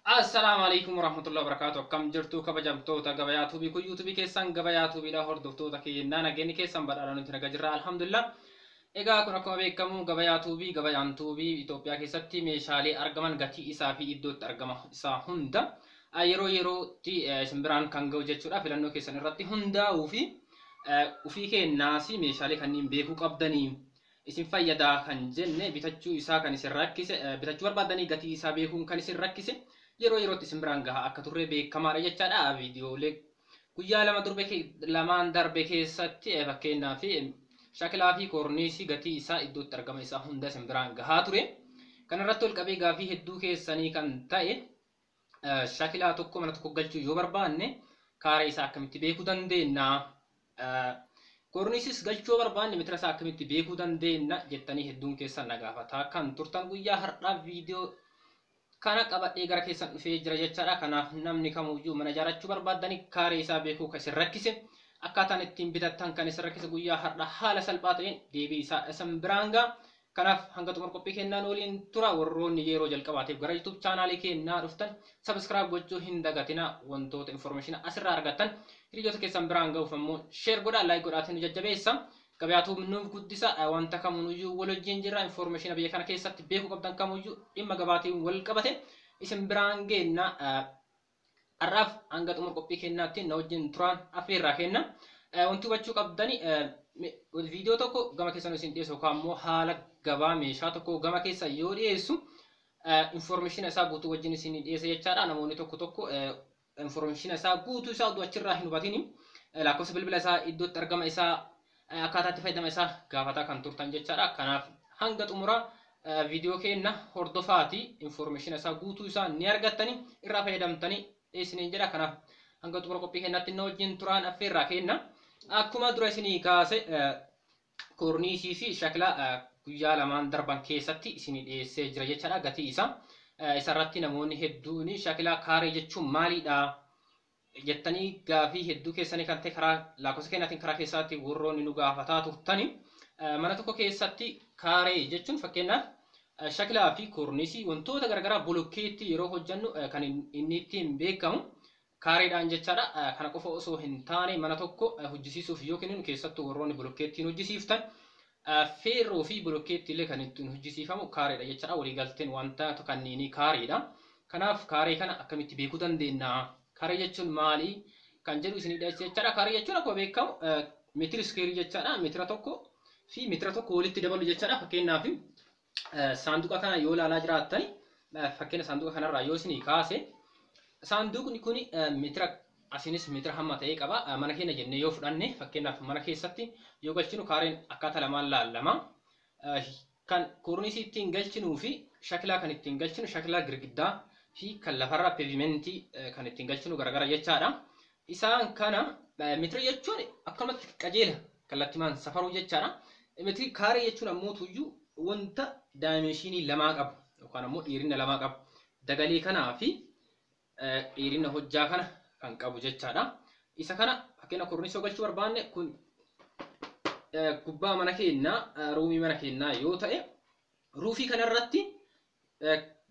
Assalaamu alaikum warahmatullahi wabarakatuh. Akkam jirtu kabajamtoota Gabayaa Tuubii? Kun yuutuubii keessan Gabayaa Tuubiidha. Hordoftoota keenyaa, nageenyi keessan badhaadha, nuti naga jirra, alhamdulillah. Egaa kun akkuma beekamu Gabayaa Tuubii, Gabayaan Tuubii Itoophiyaa keessatti meeshaalee argaman gatii isaa fi iddootti argama isaa hunda yeroo yerootti isin biraan kan ga'u jechuudha. Filannoo keessan irratti hundaa'uu fi ofii keenyaas meeshaalee kanneen beekuu qabdanii isin fayyadaa kan jenne, bitachuu isaa kan isin rakkise, bitachuu barbaadanii gatii isaa beekuun kan isin rakkise, yeroo yerootti isin biraan gahaa akka turre beekamaadha jechaadha. Viidiyoolee guyyaa 2 darbe, lamaan darbe keessatti fakkeenyaaf shakilaa fi koorniisii gatii isaa, iddootti argama isaa hunda isin biraan gahaa ture. Kanarratti ol qabee gaafii hedduu keessanii kan ta'e, shakilaa tokko mana tokko galchuu yoo barbaanne kaaree isaa akkamitti beekuu dandeenya? Koorniisis galchuu yoo barbaanne mitira isaa akkamitti beekuu dandeenya jettanii hedduun keessan na gaafataa kan turtan, guyyaa har'aa viidiyoo kana qabadhee gara keessan dhufee jira jechaadha. Kanaaf namni kamuyyuu mana ijaarrachuu barbaaddanii kaaree isaa beekuu kan isin rakkise, akkaataan ittiin bitattan kan isin rakkise, guyyaa har'aa haala salphaa ta'een deebii isaa isin biraan ga'a. Kanaaf hanga xumura qophii kennaan waliin tura. Warroonni yeroo jalqabaatiif gara YouTube chaanaalii kennaa dhuftan subscribe gochuu hin dagatina. Wantoota information asirraa argattan hiriyoota keessan biraan ga'uuf ammoo share godhaa, like godhaatiin nu jajjabeessa. Gabayaatu nuuf guddisa. Wanta kamuuyyuu wal wajjin jirra. Information biyya kana keessatti beekuu qabdan kamuyyuu dhimma gabaatiin wal qabate isin biraan geenna. Har'aaf hanga xumura qophii kennaatti na wajjin turaan affeerraa kenna. Wanti hubachuu qabdani, viidiyoo tokko gama keessan isin dhiyeessu yookaan immoo haala gabaa meeshaa tokko gama keessa yoo dhiyeessu information isaa guutuu wajjin isin dhiyeessa jechaadha. Namoonni tokko tokko information isaa guutuu isaa utuu achirraa hin hubatin lakkoofsa bilbila isaa, iddootti argama isaa, akkaataa itti fayyadama isaa gaafataa kan turtan jechaadha. Kanaaf hanga xumuraa viidiyoo keenya hordofaati information isaa guutuu isaa ni argattanii irraa fayyadamtanii isiniin jedha. Kanaaf hanga xumura qophii keenyaatti na wajjin turaan affeerraa kenna. Akkuma dura isinii kaase, koorniisii fi shakilaa guyyaa lamaan darban keessatti isinii dhiyeessee jira jechaadha gatii isaa. Isarratti namoonni hedduun shakilaa kaaree jechuun maalidha jettanii gaafii hedduu keessanii kan ta'e karaa lakkoofsa keenyaatiin karaa keessaatti warroonni nu gaafataa turtani. Mana tokko keessatti kaaree jechuun fakkeenyaaf shakilaa fi koorniisii, wantoota garaagaraa bolokkeetti yeroo hojjennu kan inni ittiin beekamu kaareedhaan jechaadha. Kana qofa osoo hin taane, mana tokko hojjisiisuuf yoo kenninu, keessattuu warroonni bolokkeettiin hojjisiiftan, feerroo fi bolokkeetti illee kan ittiin hojjisiifamu kaareedha jechaadha. Waliigalteen wanta kanneenii kaareedha. Kanaaf kaaree kana akkamitti beekuu dandeenya? Kaaree jechuun maali? Kan jedhu isinii dhiyeesse jechaadha. Kaaree jechuun akkuma beekamu meetira square jechaadha. Meetira 1 fi meetira 1 walitti dabalu jechaadha. Fakkeenyaaf saanduqa kana yoo ilaalaa jiraattan, fakkeenya saanduqa kanarraa yoo isinii kaase, saanduqni kun meetira asiinis meetira hamma ta'e qaba. Mana keenya jennee yoo fudhanne, fakkeenyaaf mana keessatti yoo galchinu kaareen akkaataa lamaan laallama. Kan koorniisii ittiin galchinuu fi shakilaa kan ittiin galchinu, shakilaa girgiddaa fi kan lafarraa pavementii kan ittiin galchinu garagara jechaadha. Isaan kana meetira jechuun akkanumatti qajeela kallattimaan safaruu jechaadha. Meetira kaaree jechuun ammoo tuyyuu wanta dimensionii lamaa qabu yookaan ammoo dheerina lamaa qabu. Dagalee kanaa fi dheerina hojjaa kana kan qabu jechaadha. Isa kana fakkeenya koorniisii galchuu barbaanne, kun gubbaa mana keenyaa, roomii mana keenyaa yoo ta'e, roofii kanarratti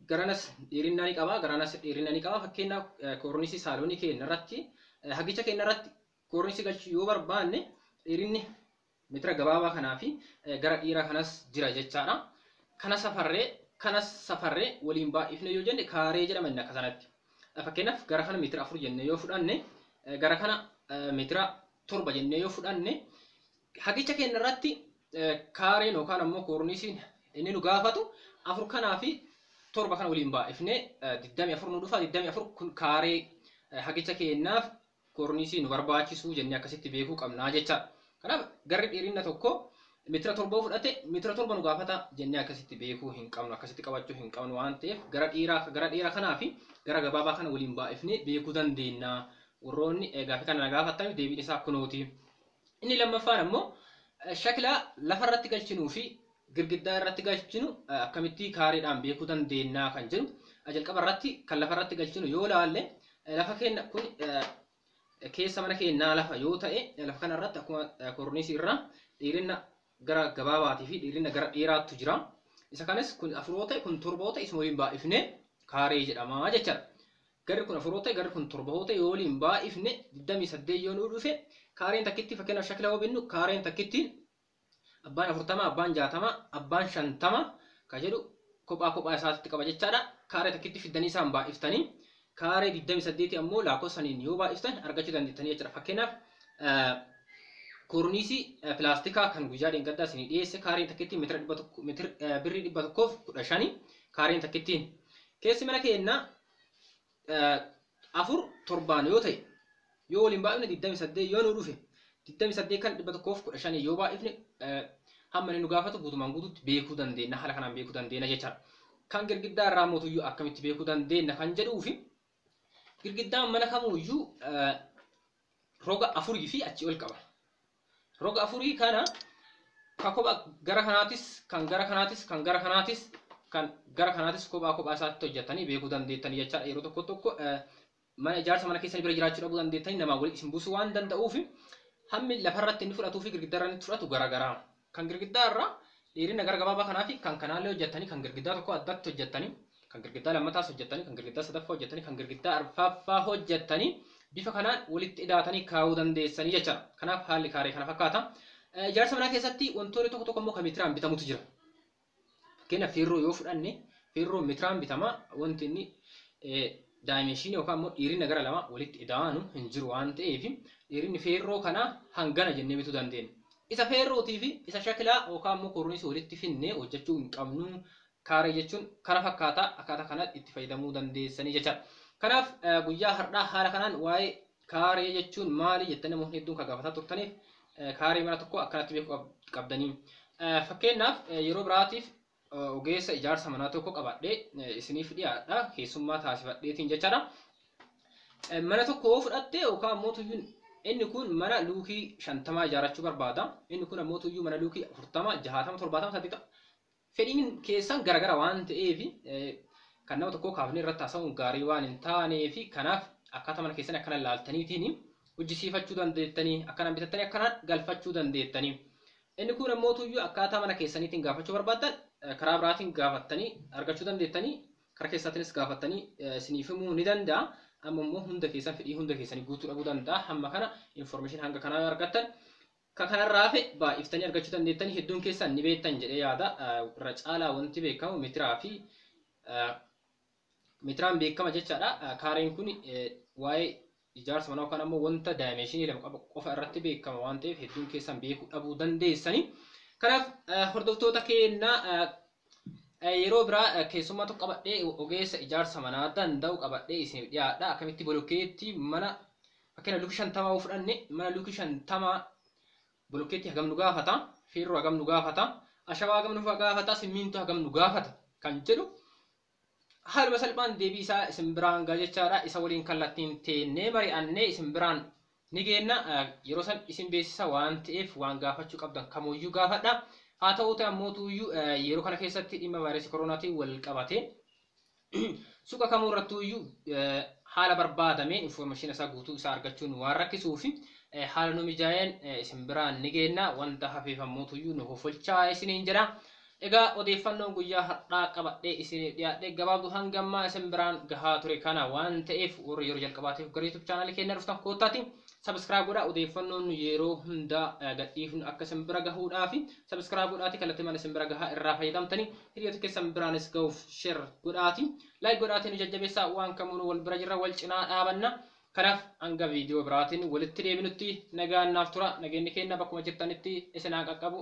garanas dheerina ni qaba, garanas dheerina ni qaba. Fakkeenyaaf koorniisii saaloonii keenya irratti, hagicha keenya irratti koorniisii galchuu yoo barbaanne, dheerinni meetira gabaabaa kanaa fi gara dheeraa kanas jira jechaadha. Kana safarree waliin baay'ifne yoo jenne kaaree jedhama inni akka sanatti. Fakkeenyaaf gara kana meetira 4 jennee yoo fudhanne, gara kana meetira 7 jennee yoo fudhanne, hagicha keenya irratti kaareen yookaan ammoo koorniisiin inni nu gaafatu 4 kanaa fi 7 kana waliin baay'ifnee 24 nu dhufa. 24 kun kaaree hagicha keenyaaf koorniisii nu barbaachisu jennee akkasitti beekuu qabnaa jecha. Kanaaf garri dheerina tokko meetira 7 fudhate, meetira 7 nu gaafata jennee akkasitti beekuu hin qabnu, akkasitti qabachuu hin qabnu waan ta'eef, gara dheeraa kanaa fi gara gabaabaa kana waliin baay'ifnee beekuu dandeenya. Warroonni gaafii kana na gaafataniif deebiin isaa kunooti. Inni lammaffaan ammoo shakilaa lafarratti galchinuu fi girgiddaa irratti galchinu akkamitti kaareedhaan beekuu dandeenya kan jedhu, jalqaba irratti kan lafarratti galchinu yoo ilaalle, lafa keenya kun keessa mana keenyaa lafa yoo ta'e, lafa kana irratti akkuma koorniisii irraa dheerina gara gabaabaatii fi dheerina gara dheeraattu jira. Isa kanas kun 4 yoo ta'e, kun 7 yoo ta'e, isuma waliin baay'ifnee kaaree jedhama jechaadha. Garri kun 4 ta'e garri kun 7 ta'e yoo waliin baay'ifne 28 yoo nu dhufe kaareen takkitti fakkeenyaaf shakila yoo binnu kaareen takkittiin abbaan 40 abbaan 60 abbaan 50 ka jedhu kophaa kophaa isaatti qaba jechaadha. Kaaree takkitti fiddanii isaan baay'iftanii kaaree 28 ammoo lakkoofsaniin yoo baay'iftan argachuu dandeettanii jechuudha. Fakkeenyaaf koorniisii pilaastikaa kan guyyaa dheengaddaa isinii dhiyeesse kaareen takkittiin meetira 100 birrii 115 kaareen takkittiin. Keessi mana keenyaa 4 7 yoo ta'e yoo waliin baay'ifne 28 yoo nu dhufe 28 kan 115 yoo baay'ifne hamma inni nu gaafatu guutumaan guutuutti beekuu dandeenya, haala kanaan beekuu dandeenya jechaadha. Kan girgiddaa irraa mootuyyuu akkamitti beekuu dandeenya kan jedhuu fi girgiddaan mana kamuuyyuu roga 4 fi achii ol qaba. Roga 4 kana kan kophaa gara kanaatis kan gara kanaatis kan gara kanaatis kan gara kanaatis kophaa kophaa isaatti hojjetanii beekuu dandeettanii jechaadha. Yeroo tokko tokko mana ijaarsa mana keessanii bira jiraachuu dhabuu dandeettanii namaa waliin isin buusuu waan danda'uuf hammi lafarratti inni fudhatuu fi girgiddaa inni fudhatu garaagaraa. Kan girgiddaa irraa dheerina gara gabaabaa kanaa fi kan kanaallee hojjetanii kan girgiddaa tokko addatti hojjetanii kan girgiddaa lammataas hojjetanii kan girgiddaa sadaffaa hojjetanii kan girgiddaa arfaffaa hojjetanii bifa kanaan walitti hidhaatanii kaa'uu dandeessanii jechaadha. Kanaaf haalli kaaree kana fakkaata. Ijaarsa manaa keessatti wantoonni tokko tokko immoo kan meetiraan bitamutu jira. Fakkeenyaaf feerroo yoo fudhanne feerroo meetiraan bitama wanti inni daayimeenshinii yookaan immoo dheerina gara lama walitti ida'anu hin jiru waan ta'eef dheerinni feerroo kanaa hangana jennee bituu dandeenya. Isa feerrootii fi isa shakilaa yookaan immoo koorniisii walitti finnee hojjechuu hin qabnu. Kaaree jechuun kana fakkaata akkaataa kanatti itti fayyadamuu dandeessanii jechaadha. Kanaaf guyyaa har'aa haala kanaan waa'ee kaaree jechuun maali jettanii namoonni hedduun kan gaafataa turtaniif kaaree mana tokko akkanatti beekuu qabdanii. Fakkeenyaaf yeroo biraatiif ogeessa ijaarsa manaa tokko qabadhee isiniif dhiyaadha keessummaa taasifadheetiin jechaadha. Mana tokko yoo fudhatte yookaan immoo tuyyuun inni kun mana luukii 50 ijaarrachuu barbaada. Inni kun ammoo tuyyuu mana luukii 40, 60, 70, 80 fedhiin keessan garagara waan ta'eef kan nama tokko kaafnee irratti haasa'uun gaarii waan hin taaneef kanaaf akkaataa mana keessan akkana ilaaltaniitiin hojjisiifachuu dandeettanii akkanaan bitattanii akkanaan galfachuu dandeettanii. Inni kun ammoo tuyyuu akkaataa mana keessaniitiin gaafachuu barbaaddan karaa biraatiin gaafattanii argachuu dandeettanii karaa keessaatiinis gaafattanii isiniif himuu ni danda'a. Amma immoo hunda keessan fedhii hunda keessanii guutuu dhabuu danda'a. Hamma kana information hanga kanaa yoo argattan kan kanarraa hafe baay'iftanii argachuu dandeettanii hedduun keessan ni beektan jedhee yaada. Irra caalaa wanti beekamu meetiraa fi meetiraan beekama jechaadha. Kaareen kun waa'ee ijaarsa manaa yookaan ammoo wanta daayimeenshinii lama qabu qofa irratti beekama waan ta'eef hedduun keessan beekuu dhabuu dandeessanii. Kanaaf hordoftoota keenyaa yeroo biraa keessummaa tokko qabadhee ogeessa ijaarsa manaa danda'u qabadhee isiniif dhiyaadha. Akkamitti bolokkeetti mana fakkeenya luukii 50 yoo fudhanne mana luukii 50 bolokkeetti hagam nu gaafata, feerroo hagam nu gaafata, ashabaa hagam nu gaafata, simmintoo hagam nu gaafata kan jedhu haaluma salphaan deebii isaa isin biraan gaha jechaadha. Isa waliin kallattiin teennee mari'annee isin biraan ni geenna. Yeroo san isin beeksisa waan ta'eef waan gaafachuu qabdan kamuyyuu gaafadha. Haa ta'uuti ammoo tuyyuu yeroo kana keessatti dhimma vaayirasii koronaatiin wal qabate suuqa kamuu irrattuyyuu haala barbaadameen information isaa guutuu isaa argachuun waan rakkisuu fi haala nu mijaa'een isin biraan ni geenna. Wanta hafeef ammoo tuyyuu nu hoffolchaa isiniin jedha. Egaa odeeffannoon guyyaa har'aa qabadhee isiniif dhiyaadhee gabaabduu hanga ammaa isin biraan gahaa ture kana waan ta'eef warri yeroo jalqabaatiif gara YouTube chaanaalii keenya dhuftan koottaati subscribe godhaa. Odeeffannoon yeroo hundaa gadhiifnu akka isin bira gahuudhaaf subscribe godhaati kallattii mana isin bira gahaa irraa fayyadamtanii hiriyoota keessan biraanis gahuuf share godhaati like godhaati nu jajjabeessaa waan kamuun wal bira jirra wal cinaa dhaabanna. Kanaaf hanga viidiyoo biraatiin walitti deebinutti nagaan naaf tura. Nageenyi keenya bakkuma jirtanitti isin haa qaqqabu.